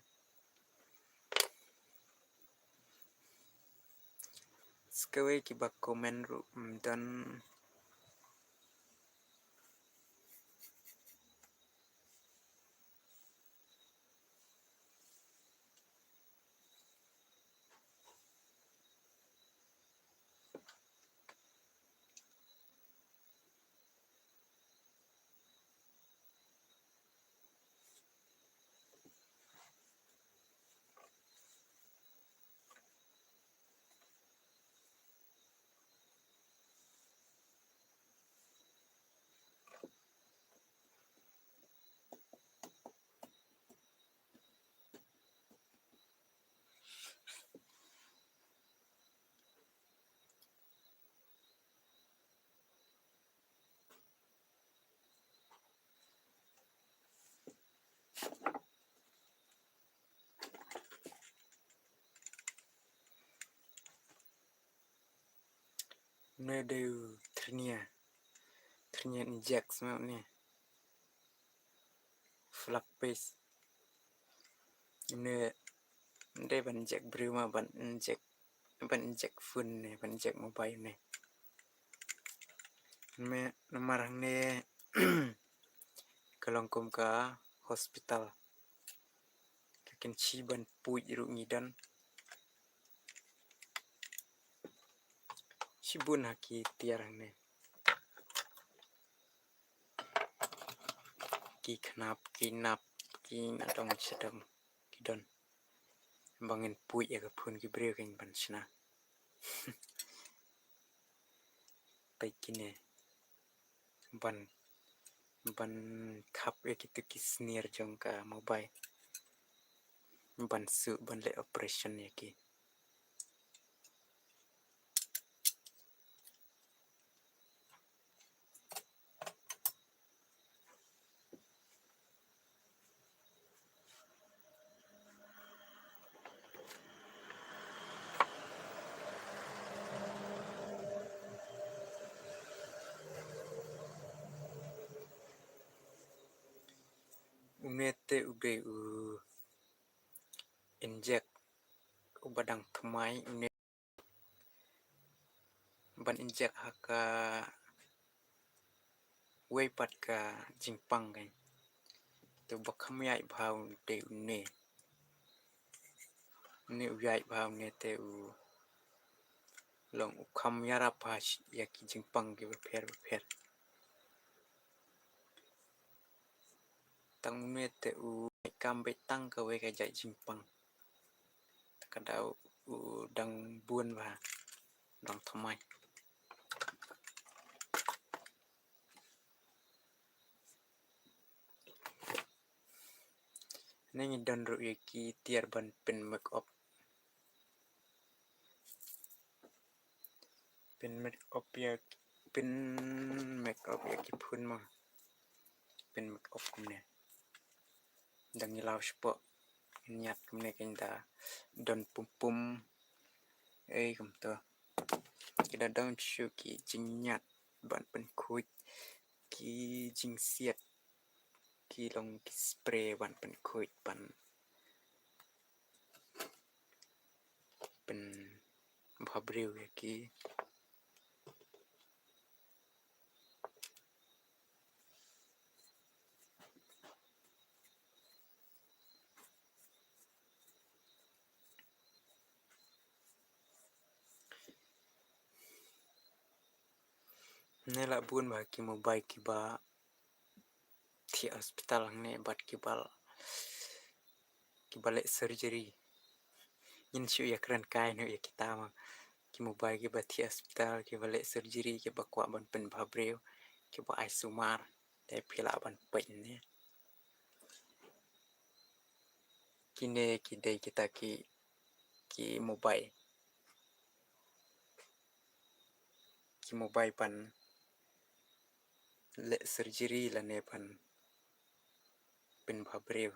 Sa kawei kiba comment ruh ym don. Une dei u Thyrnia. Thyrnia inject, sma une. Flag page. Une dei ban inject briew ma, ban inject, ban inject phone ne, ban inject mobile ne. Me namar hangne ka long kum ka hospital. Ka kynshi ban puid ruh ngi don. Shibun ha ki tiar hangne. Ki khnap, ki nap, ki nadong shadong ki don. Ba ngin puid ïa ka phone ki briew kein ban shna. Peit kine. Ban, ban khap ïa kitu ki snier jong ka mobile. Ban shu, ban leh operation ïa ki. Une te u dei u inject uba dang thymmai, une ban inject ha kawei pat ka jingpang kein. Te uba kham ïaid bha u dei une. Une u ïaid bha, une te u long u kham ïarap bha ïa ki jingpang kiba pher bapher. Tang une te u kam beit tang kawei ka jait jingpang. Te ka dei u dang bun bha, dang thymmai. Ne ngi don ruh ïa ki tiar ban pyn make up. Pyn make up ïa, pyn make up ïa ki phone ma. Pyn make up kumne. Dang ïa law shapoh. Ñiat kumne kein da don pum pum. Ei kumto. Ki da don shu ki jingñiat ban pynkhuid ki jingsiat. Ki long ki spray ban pynkhuid ban pynbha briew ïa ki. Ne la bun bha ki mobile kiba thiah hospital hangne bad kiba, kiba leh surgery. Ngin shu ïa kren kai noh ïa kita ma. Ki mobile kiba thiah hospital, kiba leh surgery, kiba kwah ban pynbha briew, kiba ai sumar. Te phi lah ban peit ne. Kine ki dei kita ki, ki mobile. Ki mobile ban leh surgery lane ban pynbha briew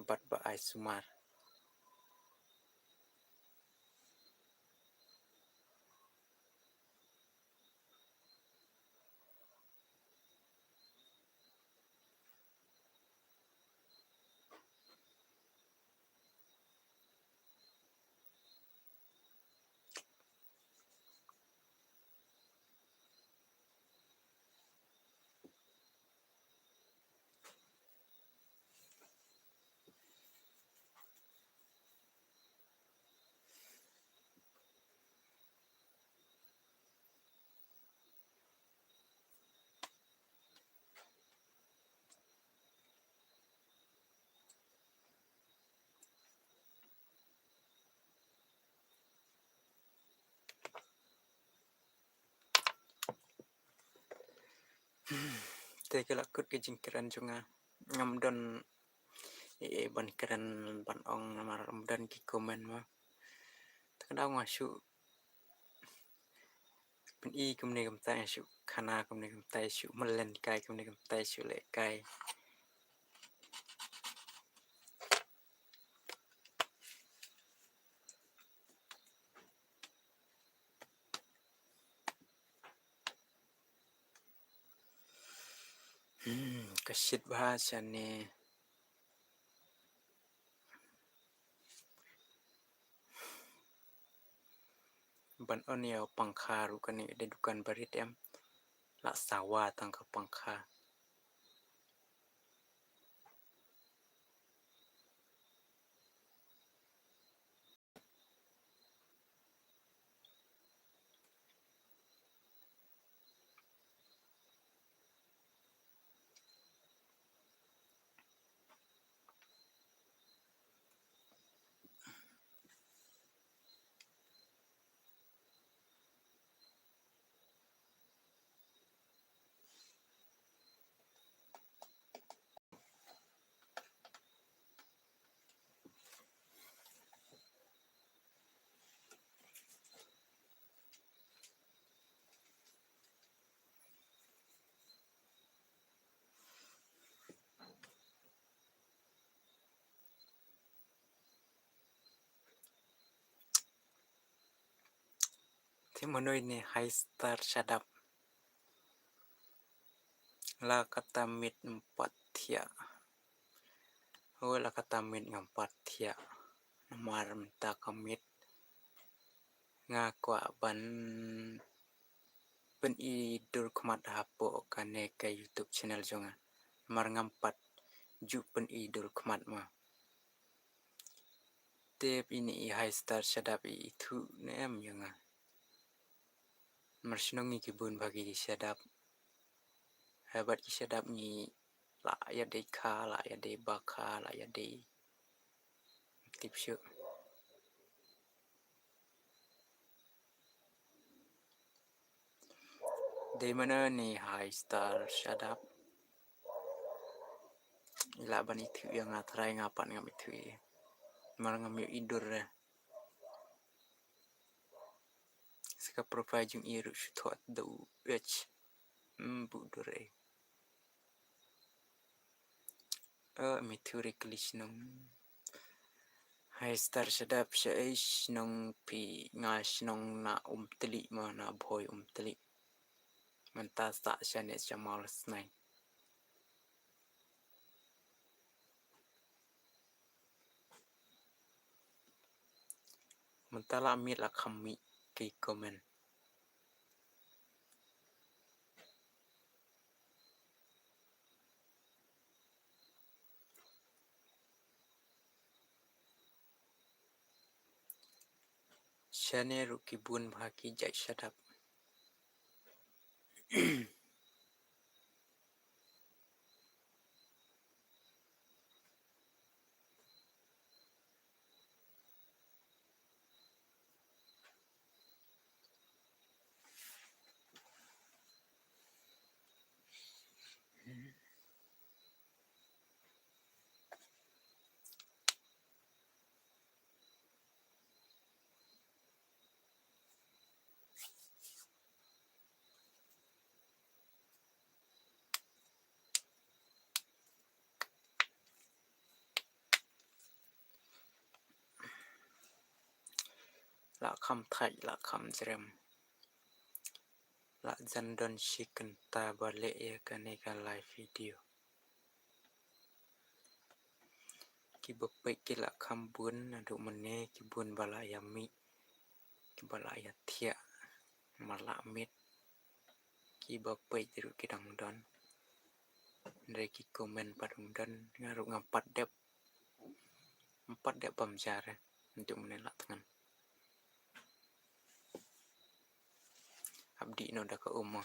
bad ba ai sumar. Te ka la kut ka jingkren jong nga. Ngam don ei ei ban kren ban ong namar ngam don ki comment ma. Te ka dang nga shu pyni kumne kumtai, shu khana kumne kumtai, shu malen kai kumne kumtai, shu leh kai. Hmm, ka shit bha shane. Ban on ïa u pangkha ruh kane ka dei dukan barit em. La sawa tang ka pangkha. Te mano ine, hi star, shut up. La kata miet ngam pat thiah. Oh, la kata miet ngam pat thiah. Namar mynta ka miet nga kwah ban pyni dur khmat hapoh kane ka YouTube channel jong nga. Namar ngam pat ju pyni dur khmat ma. Te phi ine i hi star, shut up, i ithuh ne em ïa nga? Namar shnong ngi ki bun bha ki shut up. Haba ki shut up ngi lah ïadei kha, lah ïadei ba kha, lah ïadei tip shuh. Dei mano ine, hi star, shut up. I lah ban ithuh ïa nga, trai nga pat ngam ithuh ïa. Namar ngam ïohi dur re. Sa ka profile jong i ruh shu thoh da u H. Hmm, buh dur re. Eh, mi thu re kli shnong. Hi star, shut up, shaei shnong phi? Nga shnong na Umtli ma, na Bhoi Umtli. Mynta sah shane sha Mawlasnai. Mynta la mih la kham mih ki comment. Shane ruh ki bun bha ki jait shadap. La kham thait, la kham jrem. La jan don shi kynta ba leh ïa kane ka live video. Kiba peit ki la kham bun, naduh mynne ki bun ba la ïa mih, kiba la ïa thiah, ma la miet. Kiba peit ruh ki dang don. Hynrei ki comment pat ym don, nga ruh ngam pat dep. Ngam pat dep bam jar, eh. Naduh mynne la thngan. Hap dih noh da ka um mo.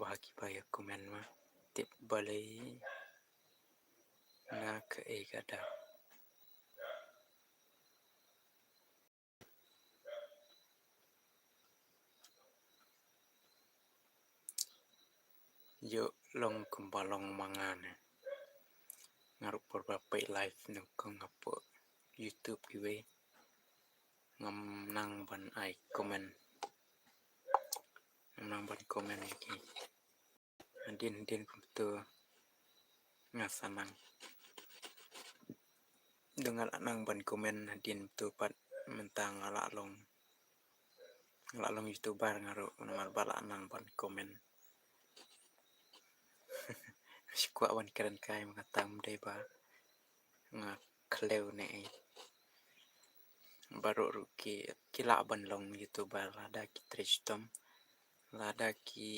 Ba ha ki ba ïa comment ma. Tip balei na kaei ka daw. Ïoh long kumba long ma nga ne. Nga ruh por ba peit live ne ko nga poi YouTube kiwei. Ngam nang ban ai comment. Ngam nang ban comment ïa ki. Hadien hadien kumto nga sa nang. Dang nga la nang ban comment hadien to pat mynta nga la long, nga la long YouTuber nga ruh namar ba la nang ban comment. Shu kwah ban kren kai ma ka tam dei ba nga khlem ne ei. Baroh ruh ki, ki lah ban long YouTuber lada ki trei shitom, lada ki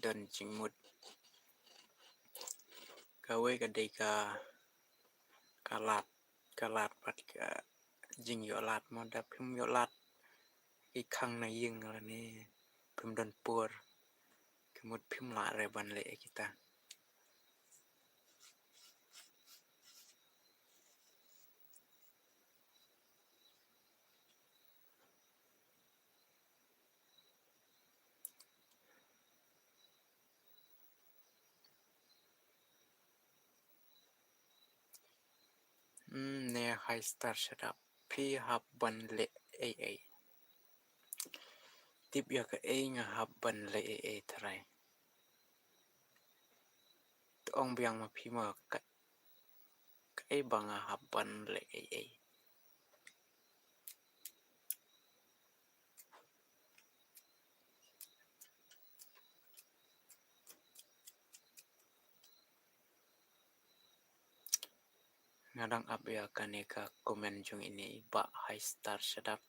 don jingmut. Kawei ka dei ka, ka lad, ka lad pat ka jingïoh lad mo. Da phim ïoh lad ki khang na ïing lane phim don por, ka mut phim lah re ban leh ïa kita. Hmm, ne hai star shadap. Phi hap ban leh ei ei. Tip ïa kaei nga hap ban leh ei ei tharai. To ong biang ma phi ma ka, kaei ba nga hap ban leh ei ei. Nga dang ap ïa kane ka comment jong ine i bah hai star shadap.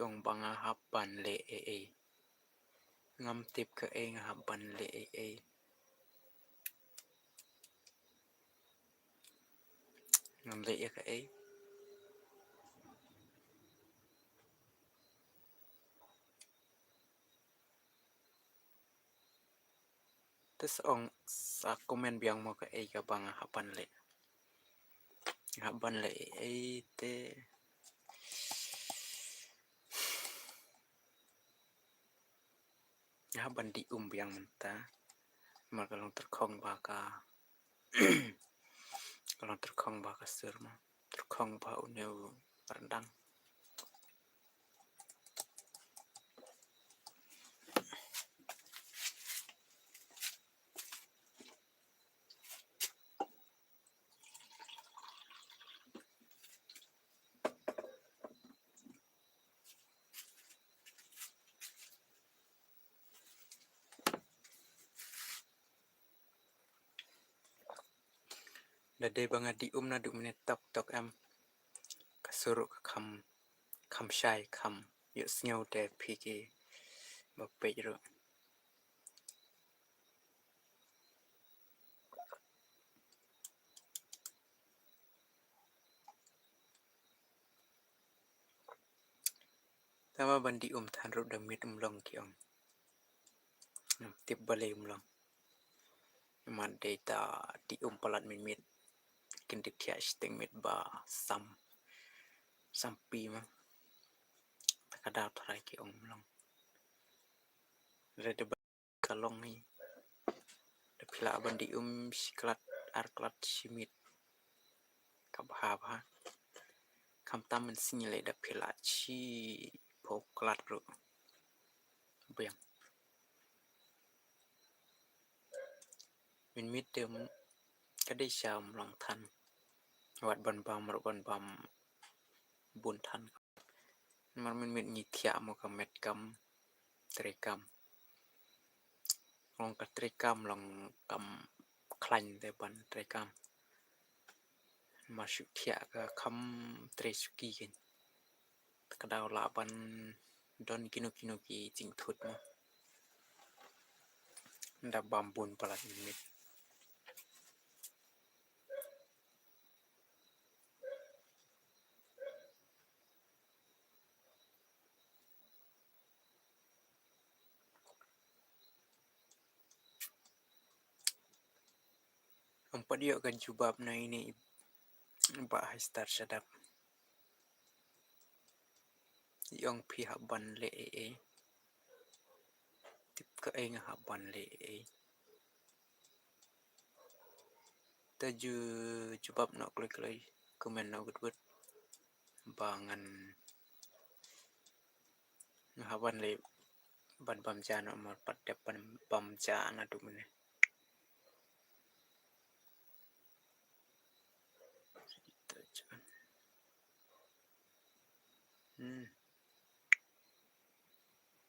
Ong ba nga hap ban leh ei ei. Ngam tip kaei nga hap ban leh ei ei. Ngam leh ïa kaei. Te sa ong, sa comment biang mo kaei kaba nga hap ban leh. Nga hap ban leh ei ei te. Nga hap ban dih um biang mynta. Namar ka long tyrkhong bha ka, ka long tyrkhong bha ka sur mo. Tyrkhong bha une u ryndang. Da dei ba nga dih um naduh mynne tok tok em. Ka sur ruh ka kham, kham shai, kham ïohsngew te phi kiba peit ruh. Tangba ban dih um than ruh da miet um long ki ong. Ngam tip balei um long. Namar dei ta dih um palat miet miet. Kin dih thiah shiteng miet ba sam, sampi ma. Ta ka daw tharai ki ong um long. Re da ba ka long hi. Da phi lah ban dih um shi klat, ar klat shi miet. Ka bha bha. Khamtam mynsngi leh da phi lah shiphew klat ruh. Biang. Mynmiet te ka dei sha um long than. Wat ban bam ruh ban bam bun than. Namar mynmiet ngi thiah mo ka met kam, trei kam. Long ka trei kam long kam khlaiñ te ban trei kam. Namar shu thiah ka kham trei suki kein. Ka daw lah ban don kino kino ki jingthut mo. Da bam bun palat mynmiet. Ym pat ïoh ka jubab na ine i bah Hai Star Shadap. I ong phi hap ban leh ei ei. Tip kaei nga hap ban leh ei ei. Te ju jubab noh kloi kloi, comment noh bit bit. Ba ngan, nga hap ban leh, ban bam ja noh, mar pat dep ban bam ja naduh mynne. Hmm.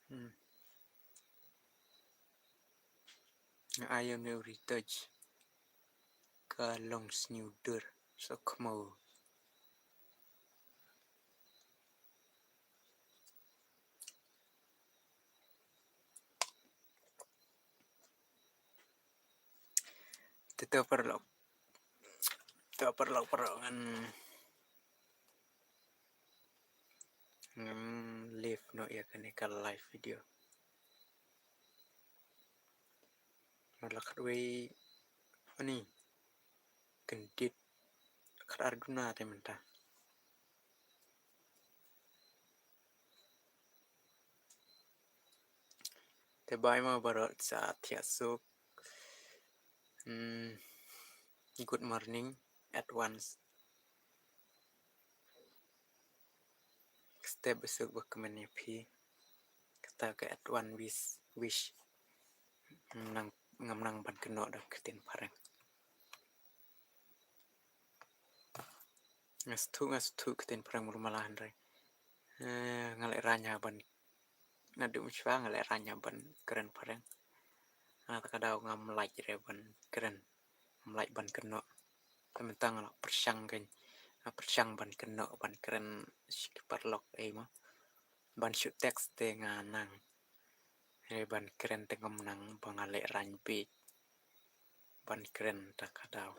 Hmm. Nga ai ïa u Retouch. Ka long sniewdur sa khmo. Te to paralok, to paralok, paralok ngan, ngan leave noh ïa kane ka live video. Nga la khatwei, ani, kyndit, khatar duna te mynta. Te bye mo baroh, sa thiah suk. Hmm, good morning advance. Step besuk ba kmen ïa phi. Kata ka advance wish, wish. Ngam nang, ngam nang ban kynnoh da ka ktien phareng. Nga sngewthuh, nga sngewthuh ka ktien phareng mut mala hynrei, eh, nga lehraiñ ha ban, naduh mynshuwa nga lehraiñ ha ban kren phareng. Hangta ka daw ngam lait re ban kren, ngam lait ban kynnoh. Te mynta nga la pyrshang kein, nga pyrshang ban kynnoh, ban kren sha ki paralok ei mo. Ban shu text te nga nang. Hynrei ban kren te ngam nang ba nga lehraiñ beit ban kren ta ka daw.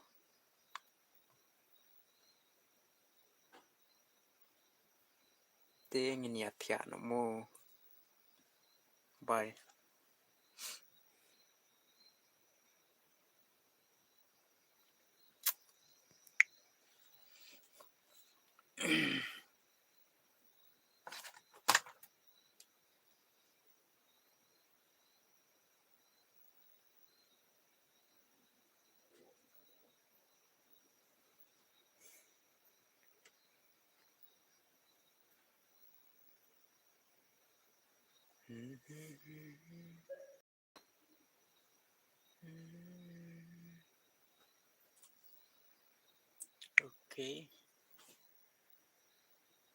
Te ngin ïa thiah noh mo. Bye. Okay.